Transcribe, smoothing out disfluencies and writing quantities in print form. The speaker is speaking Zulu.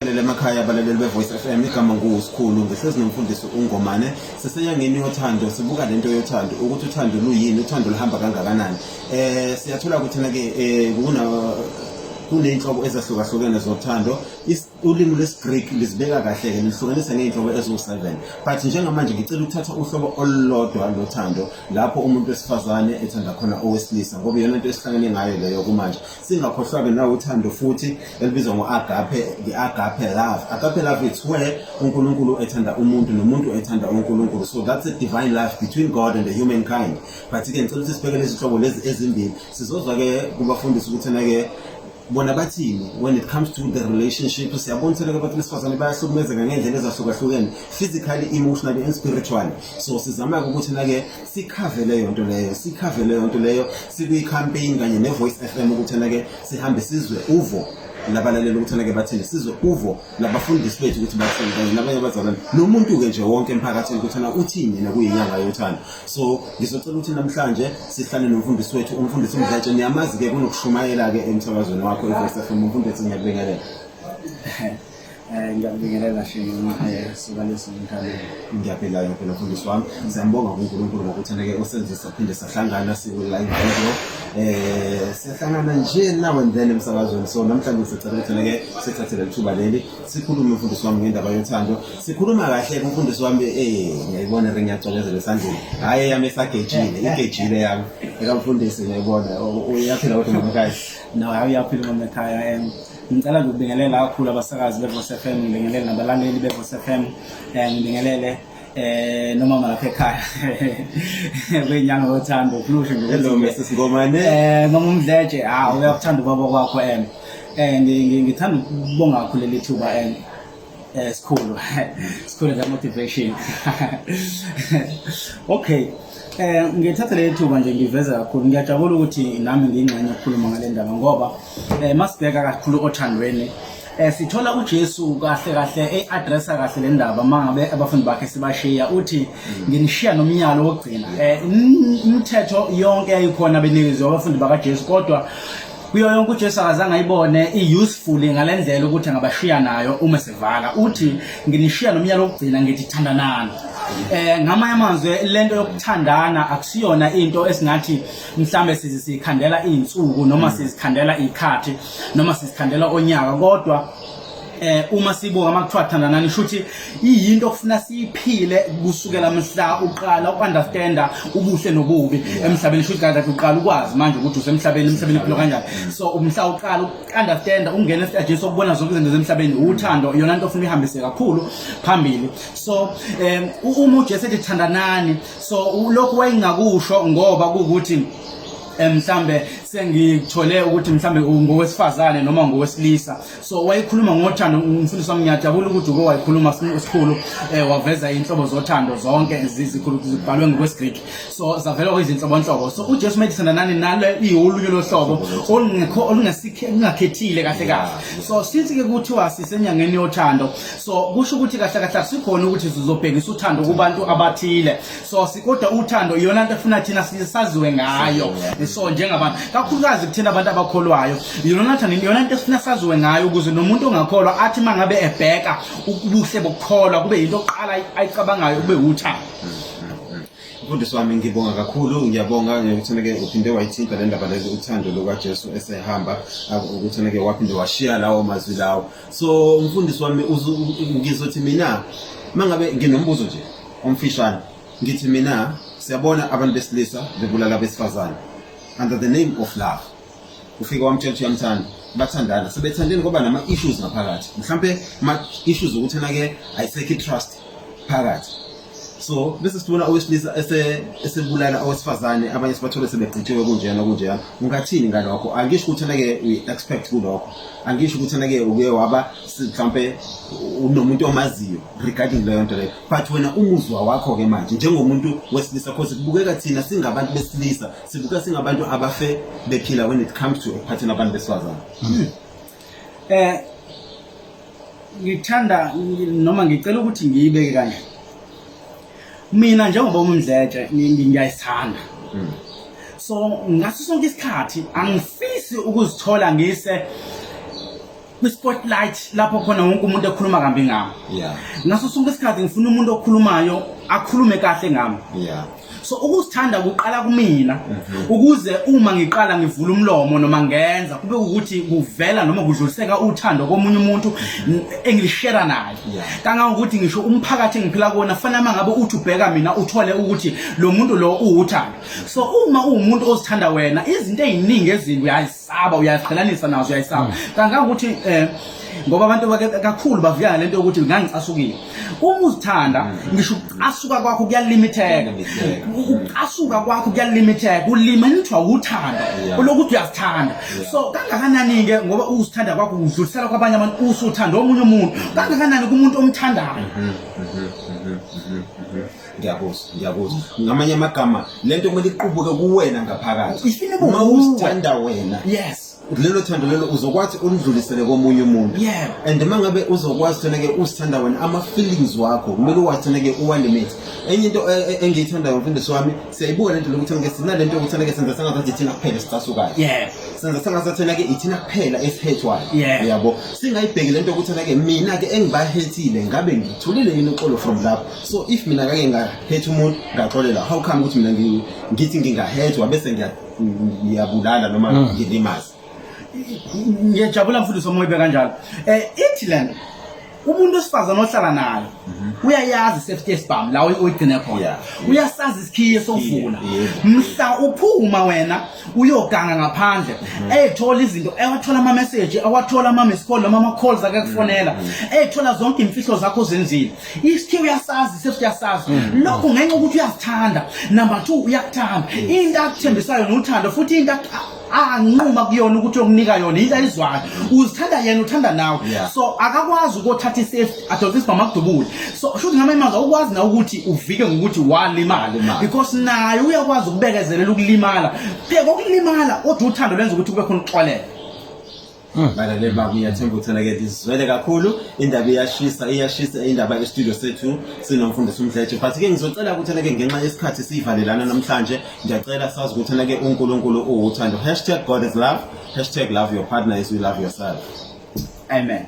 Lalele emakhaya abalaleli beVoice FM, igama nguSikhulu, ngihlezi nomfundisi uNgomane. Sisenyangeni yothando, sibuka lento yothando ukuthi uthando luyini, uthando luhamba kangakanani. Siyathola ukuthi na ke kuney'nhlobo ezahlukahlukene zothando. Ulimi lwesiGreek lizibeka kahle-ke, lihlukanisa ngey'nhlobo eziwu-7, but njengamanje ngicela ukuthatha uhlobo olulodwa lothando lapho umuntu wesifazane ethanda khona owesilisa, ngoba iyona nto esihlangene ngayo leyo kumanje. Singakhohlwa-ke nawo uthando futhi elibizwa ngo-agape, the agape love. Agape love, it's where uNkulunkulu ethanda umuntu nomuntu ethanda uNkulunkulu, so that's a divine love between God and the humankind. But-ke ngicela ukuthi sibheke lezi hlobo lezi ezimbili. Sizozwa-ke kubafundisi ukuthi na-ke bona bathini when it comes to the relationship. Siyabona ukuthi abantu besifazane bayahlukumezeka ngey'ndlela ezahlukahlukene, physically, emotionally and spiritually. So sizama-ke ukuthi na-ke sikhave leyo nto leyo, sikhave leyo nto leyo sikwi-campaign kanye ne-Voice FM, ukuthi na-ke sihambe sizwe uvo labalaleli ukuthi na-ke bathini, sizwe uvo labafundisi bethu ukuthi bathini, kanye nabanye abazalwane nomuntu-ke nje wonke emphakathini ukuthi na uthini yena kuyinyanga yothando. So ngizocela ukuthi namhlanje sihlale nomfundisi wethu, umfundisi uMdletshe. Niyamazi-ke kunokushumayela-ke emsakazweni wakho i-Voice FM. Umfundisi, ngiyakubingelela. Ngiyakubingelela Shema, suka leso ngikhaleni. Ngiyaphila ngiyaphila, mfundisi wami. Siyambonga kuNkulunkulu ngokuthi-ke usenze saphinde sahlangana siku-live video. Siyahlangana nje now and then emsakazweni, so namhlanje sicela ukuthi-ke sithathe leli thuba leli sikhulume, mfundisi wami, ngendaba yothando. Sikhuluma kahle kumfundisi wami. Ngiyayibona ring yacwebezela esandleni. Hhayi, eyami esagejile, igejile yami. Ekamfundisi ngiyayibona. Uyaphila kodwa mama? No, hayi, uyaphila mama ekhaya. Ngicela nje ukubingelela kakhulu abasakazi beVoice FM, ngibingelele nabalaleli beVoice FM, ngibingelele nomama lapha ekhaya kwenyanga yothando, ufuna usho nje. Hello, Mrs Ngomane. Mama uMdletshe, ah, uyakuthanda ubaba kwakho. Ngithanda ukubonga kakhulu leli thuba, sikhulu sikhulu nge motivation. Okay, ngithatha leli thuba nje ngiveze kakhulu, ngiyajabula ukuthi nami ngiyingxenye ukukhuluma ngale ndaba, ngoba masibheka kakhulu othandweni, sithola uJesu kahle kahle e-addressa kahle le ndaba. Mangabe abafundi bakhe sibashiya, uthi, "Nginishiya nomyalo wokugcina." Imithetho yonke yayikhona benikezwe abafundi bakaJesu, kodwa kuyo yonke uJesu akazange ayibone i-useful ngale ndlela ukuthi angabashiya nayo uma sevala. Uthi, "Nginishiya nomyalo wokugcina, ngithi thandanani." Ngamanye amazwi, lento yokuthandana akusiyona into esingathi mhlambe sizikhandela iy'nsuku noma sizikhandela iy'khathi noma sizikhandela onyaka, kodwa uma sibuka uma kuthiwa thandanani, shuthi iyinto okufuna siyiphile kusukela mhla uqala uku-understanda ubuhle nobubi emhlabeni. Shuthi kahle uqala ukwazi manje ukuthi usemhlabeni, emhlabeni uphila kanjani. So umhla uqala uku-understanda, ungena esitagini sokubona zonke izinto zemhlabeni, uthando iyona nto ofuna uyihambise kakhulu phambili. So uma uJesu ethi thandanani, so lokhu wayengakusho ngoba kuwukuthi mhlambe sengithole ukuthi mhlambe ngowesifazane noma ngowesilisa. So wayekhuluma ngothando. Umfundisi wami, ngiyajabula ukuthi uke wayikhuluma sikhulu, waveza inhlobo zothando zonke zikhulu zibhalwe ngokwesiGreek, so zavela kwizinhlobonhlobo. So uJesu methi thandanani, nale iwolunye lohlobo olungekho olungakhethile kahle kahle. So sithi ke kuthiwa sisenyangeni yothando, so kusho ukuthi kahle kahle akusikhona ukuthi sizobhekisa uthando kubantu abathile. So kodwa uthando iyona nto efuna thina saziwe ngayo. So njengabantu, kakhulukazi kuthina abantu abakholwayo, iyona thando, iyona nto efuna saziwe ngayo, ukuze nomuntu ongakholwa athi mangabe ebheka ubuhle bokukholwa, kube yinto oqala ayicabangayo, kube uthando. Mfundisi wami, ngibonga kakhulu, ngiyabonga ngokuthi-ke uphinde wayithinta le ndaba lezi, uthando lukaJesu esehamba, ukuthi-ke waphinde washiya lawo mazwi lawo. So mfundisi wami, ngizothi mina mangabe nginombuzo nje omfishane, ngithi mina siyabona abantu besilisa bebulala abesifazane under the name of love. Ufike wamtshela ukuthi uyamthanda, bathandana, sebethandeni ngoba nama-issues ngaphakathi, mhlampe ama-issues ukuthi na-ke ayisekho i-trust phakathi. So bese sibona owesilisa esebulala owesifazane, abanye sibathole sebegqitshiwe kunjena kunjena. Ungathini ngalokho? Angisho ukuthi na-ke uyi-expect kulokho, angisho ukuthi na-ke uke waba mhlampe unomuntu omaziyo regarding leyo nto leyo, but wena umuzwa wakho-ke manje njengomuntu wesilisa, cause kubukeka thina singabantu besilisa sibuka singabantu abafe bephila when it comes to ekuphatheni abantu besifazane. Ngithanda noma ngicela ukuthi ngiyibeke kanje. Mina njengoba uMdletshe ngiyayithanda, so ngaso sonke isikhathi angifisi ukuzithola ngise kwi-spotlight lapho khona wonke umuntu ekhuluma kambi ngami. Ngaso sonke isikhathi ngifuna umuntu okhulumayo akhulume kahle ngami. So ukuzithanda kuqala kumina, ukuze uma ngiqala ngivula umlomo noma ngenza kube ukuthi kuvela noma kudluliseka uthando komunye umuntu engilishera naye. Kangangokuthi ngisho umphakathi engiphila kuwona fanele uma ngabe uthi ubheka mina uthole ukuthi lo muntu lo uwuthando. So uma uwumuntu ozithanda wena, izinto ey'ningi ezimbi uyayisaba, uyaziqhelanisa nazo, uyayisaba. Kangangokuthi ngoba abantu kakhulu bavika lento yokuthi ngangicasukile. Uma uzithanda, ngisho ukucasuka kwakho kuyalimitheka. Ukucasuka kwakho kuyalimitheka, ulimithwa uthando olokuthi uyazithanda. So kangakanani-ke, ngoba uzithanda kwakho udlulisela kwabanye abantu, usuthanda omunye umuntu, kangakanani kumuntu omthandayo. Ngiyakuzwa, ngiyakuzwa. Ngamanye amagama, lento kumele iqubuke kuwena ngaphakathi. Ifuna ibe Uma kuwe. uzithanda wena, lelo thando lelo uzokwazi ulidlulisele komunye umuntu. And uma ngabe uzokwazi thona-ke uzithanda wena, ama-feelings wakho kumele uwazi thona-ke uwalimit. Enye into engiyithandayo, mfundisi wami, siyayibuka lento lokuthi-ke sinalento yokuthi-ke senza sengazathi ithina kuphela esicasukayo. Senza sengazathi thina-ke ithina kuphela esihethwayo. Yabo, singayibheki lento yokuthi-ke mina-ke engibahethile ngabe ngitholile yini uxolo from lapho. So if mina kake ngahetha umuntu ngaxolela, how come ukuthi mina ngithi ngingahethwa bese ngiyabulala noma ngilimaze? Ngiyajabula mfundisi omoya ibe kanjalo. Ithi lento umuntu wesifazane ohlala naye uyayazi safety yesibhamu la oyigcine khona. Uyasazi isikhiye sokuvula. Mhla uphuma wena uyoganga ngaphandle, eyithola izinto, ewathola ama message, awathola ama miss call noma ama calls akakufonela, eyithola zonke imfihlo zakho ozenzile. Isikhiye uyasazi, safety uyasazi. Lokho ngenxa ukuthi uyazithanda. Number 2, uyakuthanda. Into akuthembisayo nothando, futhi into anquma kuyona ukuthi uyokunika yona into ayizwayo. Uzithanda yena, uthanda nawe. So akakwazi ukothatha isafety adonse isibhamu akudubule. So shuthi ngamanye amazwi awukwazi na ukuthi uvike ngokuthi walimala, Walimala. because naye uyakwazi ukubekezelela ukulimala. Phela kokulimala kodwa uthando lwenza ukuthi kube khona ukuxolela. Balaleli bami, ngiyathemba ukuthi ke lizwele kakhulu indaba, iyashisa, iyashisa indaba e-studio sethu sinomfundisi uMdletshe. But ke ngizocela ukuthi ke ngenxa yesikhathi siyivalelana namhlanje, ngiyacela sazi ukuthi ke uNkulunkulu uwuthando. #GodIsLove, #LoveYourPartner as you love yourself. Amen.